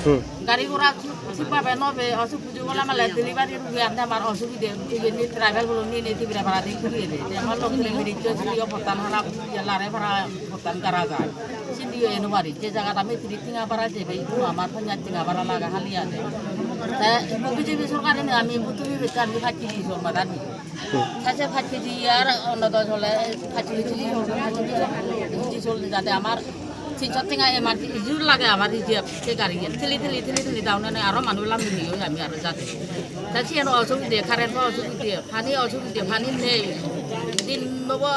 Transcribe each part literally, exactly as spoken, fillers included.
Hmm. Gari gora thik bhabe no be, osuk puju gola male delivery rugi ande amar osubide, tibini travel bolo nini tibira bara de kuri ede. Te amar lok le meri cho suri yo potan hara ya lare bara potan kara jai. Sindi yo eno bari, je jaga ami tiri tinga bara je be, iku amar phanya tinga bara laga hali ade. Te ibu B J P sorkar ini ami butu bi bekar bi phaki di sorma dani. Sache phai kg ar ono dos hole phai choli choli hole phai choli choli choli jate amar tinso tenga emergency jur lage amar reserve se gari ye thili thili thili thili daune ne aro manu lam ni yo ami aro jate. Ta si ano osubide, current bo osubide, pani osubide, pani nei. Din nobo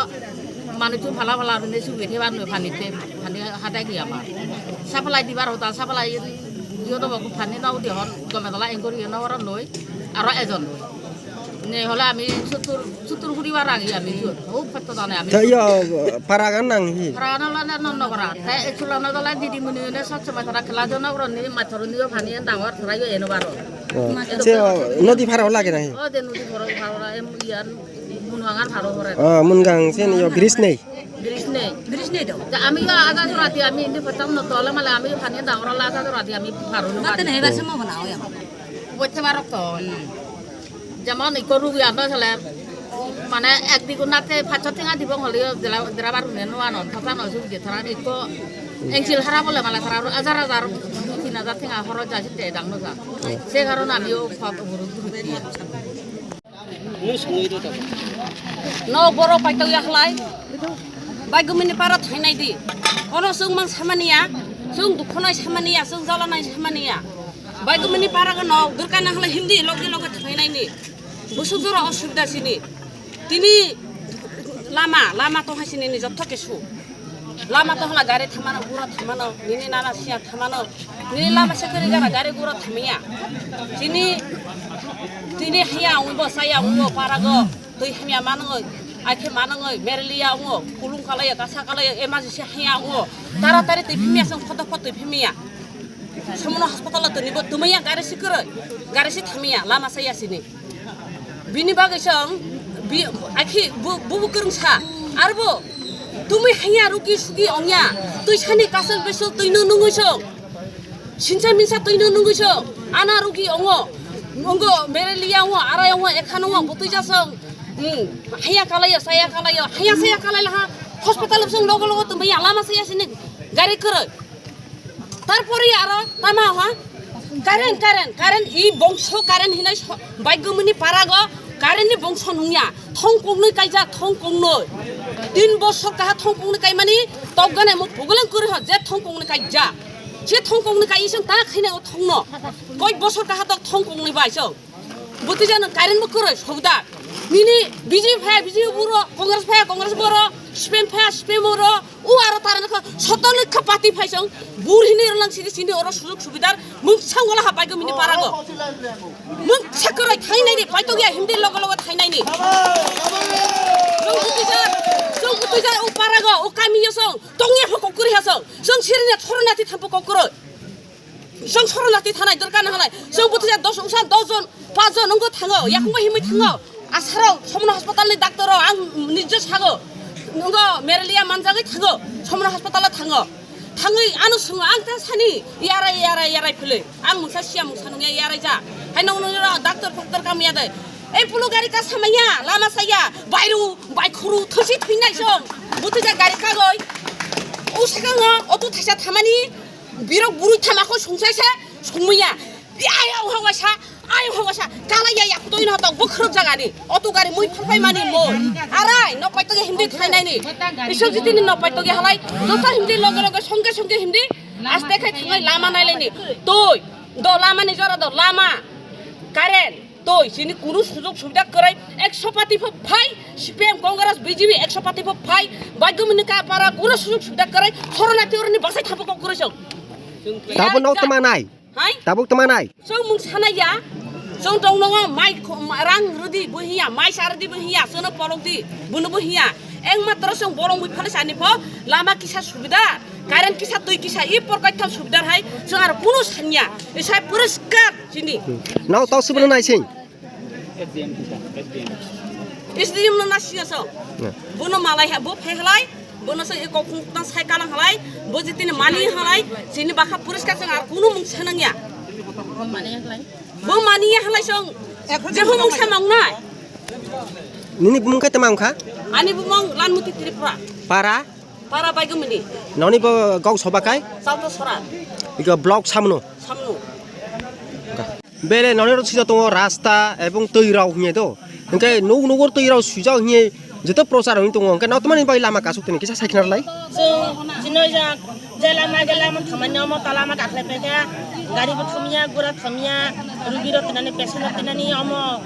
manu chum phala phala ne subide ba noi pani te pani hata gi ama. Supply dibar hota supply yo to bo pani nau de hon gome dala engkori yo no oro noi aro ejon noi. Ne hole ami suttur, suttur huri ba ragi ami jut. Hub kotto dane ami. Ta iyo, para gan nang hi? Para gan nang nang nang nang para. Ta ekchula nang dole didi muni ne sot se mathara khela jo nang roni matharo niyo phani en dangor thara yo eno baro. Oh. Se, oh, nodi para lage nang hi? Oh, de nodi para para em iyan munwangan para hore. Oh, mungang sen iyo bridge nei. Bridge nei. Bridge nei do. Ta ami yo aga jora ti ami indi potang no tole male ami phani en dangor la aga jora ti ami paro no. Mate nei ba se mo bana o ya. Boitte barok to. Jemon ikko rugi ano sale, mane ek digun nate pacho tenga dibong holi driver hune no anon, pasa no sugje tara ikko engsil hara bole mala tara hajar hajar tin hajar tenga horoj jai sitte dang no ja. Se karon ami o pap guru guru. No boro paito ya halai. Bai gumini para thainai di. Kono sung mang samaniya, sung dukho nai samaniya, sung jala nai samaniya. Bai gumini para gano durka na halai hindi loge loge thainai ni. Busu jora osubida sini. Tini lama, lama tong hai sini ni jotho kesu. Lama tong hala gari thamano, gura thamano, nini nana siya thamano. Nini lama sekeri gana gari gura thamiya. Tini, tini hiya ungbo saya ungbo para go. Twi hamya manwi, akhe manwi, merliya wngo, kulung kalaiya, kasa kalaiya, emergency haya wngo. Taratari twi phimya, chwng photo photo twi phimya. Somono hospital o tonibo twmaiya, gari si kwrwi, gari si thamya, lama saya sini. Bini bagwi chwng, bi-, akhe bu-, bubu kwrwngsa, arbo twmwi haya, rugi sugi ongya, twi sani kasal besul twi no nungwi chwng. Sinsa minsa twi no nungwi so, ana rugi ongo, ongo mereliya ongo, arai ongo, ekhan ongo, butui jasong. Hmm, haya kalayo, saya kalayo, haya saya kalai laha, hospital bisong logo logo tumbai ya, lama saya sini gari kwrwi. Tarpore aro tama ha, current, current, current, i bongso current hinai so-, baigumuni parago, current ni bongso nungya, thong kongnwi kaijak, thong kongnwi. Tin bosor kaha thong kongnwi kaimani, tokgane mo pugulang kwrwi ha, je thong kongnwi kaijak. Je thong kongnwi kai isong ta khaina o thongno. Koi bosor kaha tok thong kongnwi bai chong. Butija no current bo kwrwi sodak. Nini B J P phaya B J P boro, Congress phaya Congress boro, C P M phaya C P M boro. U aro tara no soto lokha pati phai chong. Bur hini rwlang sidi sini oro sujug subidar. Mung sang wala ha bai go mini parago. Mung sakwrwi thainai di paito gya hindi logo logo thainai ni. Chong butija, chong butija u parago, u kami yo chong. Tongya pho kokkwrwi ha chong. Chong sirina chorona ti thampo kokkwrwi. Chwng Soronati thanai dorkar nang halai. Chwng bwthaisa dos, wngsa dos jon, paanch jon wngwi thango. Yakungbo himwi thango. Asarok, Somona hospital ni doctor rok, ang nijjo sago. Wngbo Merelia manjagwi thango. Somona hospital o thango. Thangwi ano swngo, ang ta sani, yarai, yarai, yarai philwi. Ang mungsa siya mungsa nungya yarai ja. Hai nong nong doctor, doctor kam ya dai. Ei pulo gari ka samaya, lama saya, bairu, bai khuru, thosi thinai song. Bwthaisa gari kagoi. O sakango, auto thaisa thamani. Birok burui thama kho sungsai se sungmaya. Ayang hawasa, ayang hawasa. Kala ya yak toi no to bukhrup jaga ni. Auto gari mui phalpai mani mo. Arai, no paito ge hindi thainai ni. Isok jiti ni no paito ge halai. Jota hindi loge loge songke songke hindi. Aste khai thangai lama nai lai ni. Toi, do lama ni jora do lama. Current. Toi, sini kunu sujog subida kwrwi, ekso pati pho phai, C P M, Congress, B J P, ekso pati pho phai, baigumini ka para kunu sujog subida kwrwi, Soronati oroni basai thapo kok kwrwi song. Tabuk nok tama nai? Hai? Tabuk tama nai? Chwng mung sana ya, chwng tong nongo mai kho-, ma-, rang rwdi bo hiya, mai sa rwdi bo hiya, chwngno polok di, bono bo hiya. Ekmatro chwng borok mui phano sani pho, lama kisa subida, current kisa, twi kisa, i porkai tham subida hai, chwng aro kunu sanya, isai poriskar. Sini. Hmm. Nao tao sibino naising? S D M no naising aso. Hmm. Bono malai ha, bo phai halai, Bono se kok khung tang sai kalang halai, bo jitini mani halai, sini bakha poriskar chwng ar kunu mung sanang ya. Bo mani halai chwng, jebo mung samang nai. Nini bumung khe tama wngkha? Ani bumung Lanmuti Tripura. Para? Para Baigomuni. Noni bo gau soba kai? Chalta Sora. Iko block samno? Samno. Bele noni ro sida tongo rasta ebong twi rok hinya do. Hingke nuk nukur twi rok sujak hinya joto prochar wngwi tongo. Hingke noktomani bai lama kasuk tini kisa saikna lai. Chwng chino jak je lama ge lama thamani omo ta lama kakhlai paikha. Gari bo thumya, gura thumya, rugi rok tinani, patient rok tinani omo.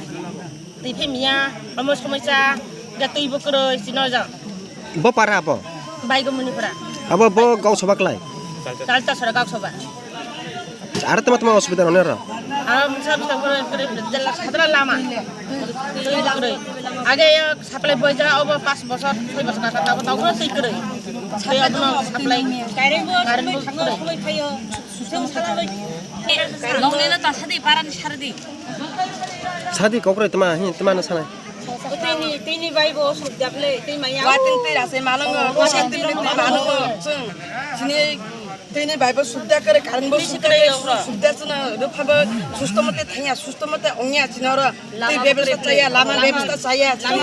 Twi phe miya, omo somoisa, ga twi bo kwrwi, chino jang. Bo para abo? Baigomuni para. Abo bo gau soba klai? Chalta Sora gau soba. Aro tama tama osubida rok nero? Aro mungsa bisa kwrwi, kwrwi, jela sadra lama. Twi kwrwi. Age yo supply boy ja obo pas bosor, soi bosor kata tabo tabo twi kwrwi. Twi abono supply. Current bo kwrwi. Nongni no ta sadi, parani sardi. Sadi kokre tma, hi, tma no sanai. Tini, tini bai bo sudda ble, tini maya. Watin tira se malongo, watin tira se malongo. Chwng, chini tini bai bo sudda kare, current bo sudda kare, sudda chwng rupha bo susto mote thangya, susto mote ongya chini oro. Tei bebesta chaya, lama bebesta chaya, chini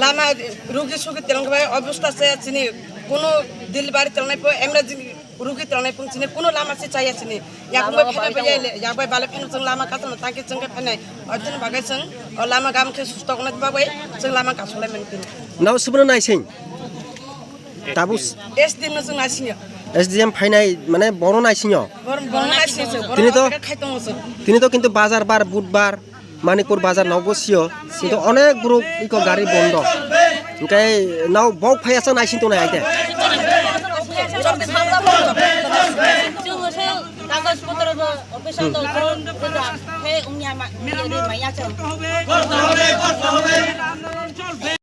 lama rugi sugi telong bai obostha chaya chini, kono delivery telnai po, emergency Rugi tongnai pung chini kuno lama se chaya chini. Yakung bai phena bai le, yak bai bale phena chwng lama kaisa no tangki chwng khe phenai. Oitun bagai chwng o lama gam khe sustok nai bagwi chwng lama kasulai mani pini. Nao subno naising. Tabus. S D M no chwng naising yo. S D M phainai mane bono naising yo. Bor-, bono naising yo. Tini to, khaitong chwng. Tini to kintu bazar bar, budbar. Manikpur bazar nogo sio, kintu onek borok iko gari bondo. Hingke nao bok phai aswk naising tongnai aite.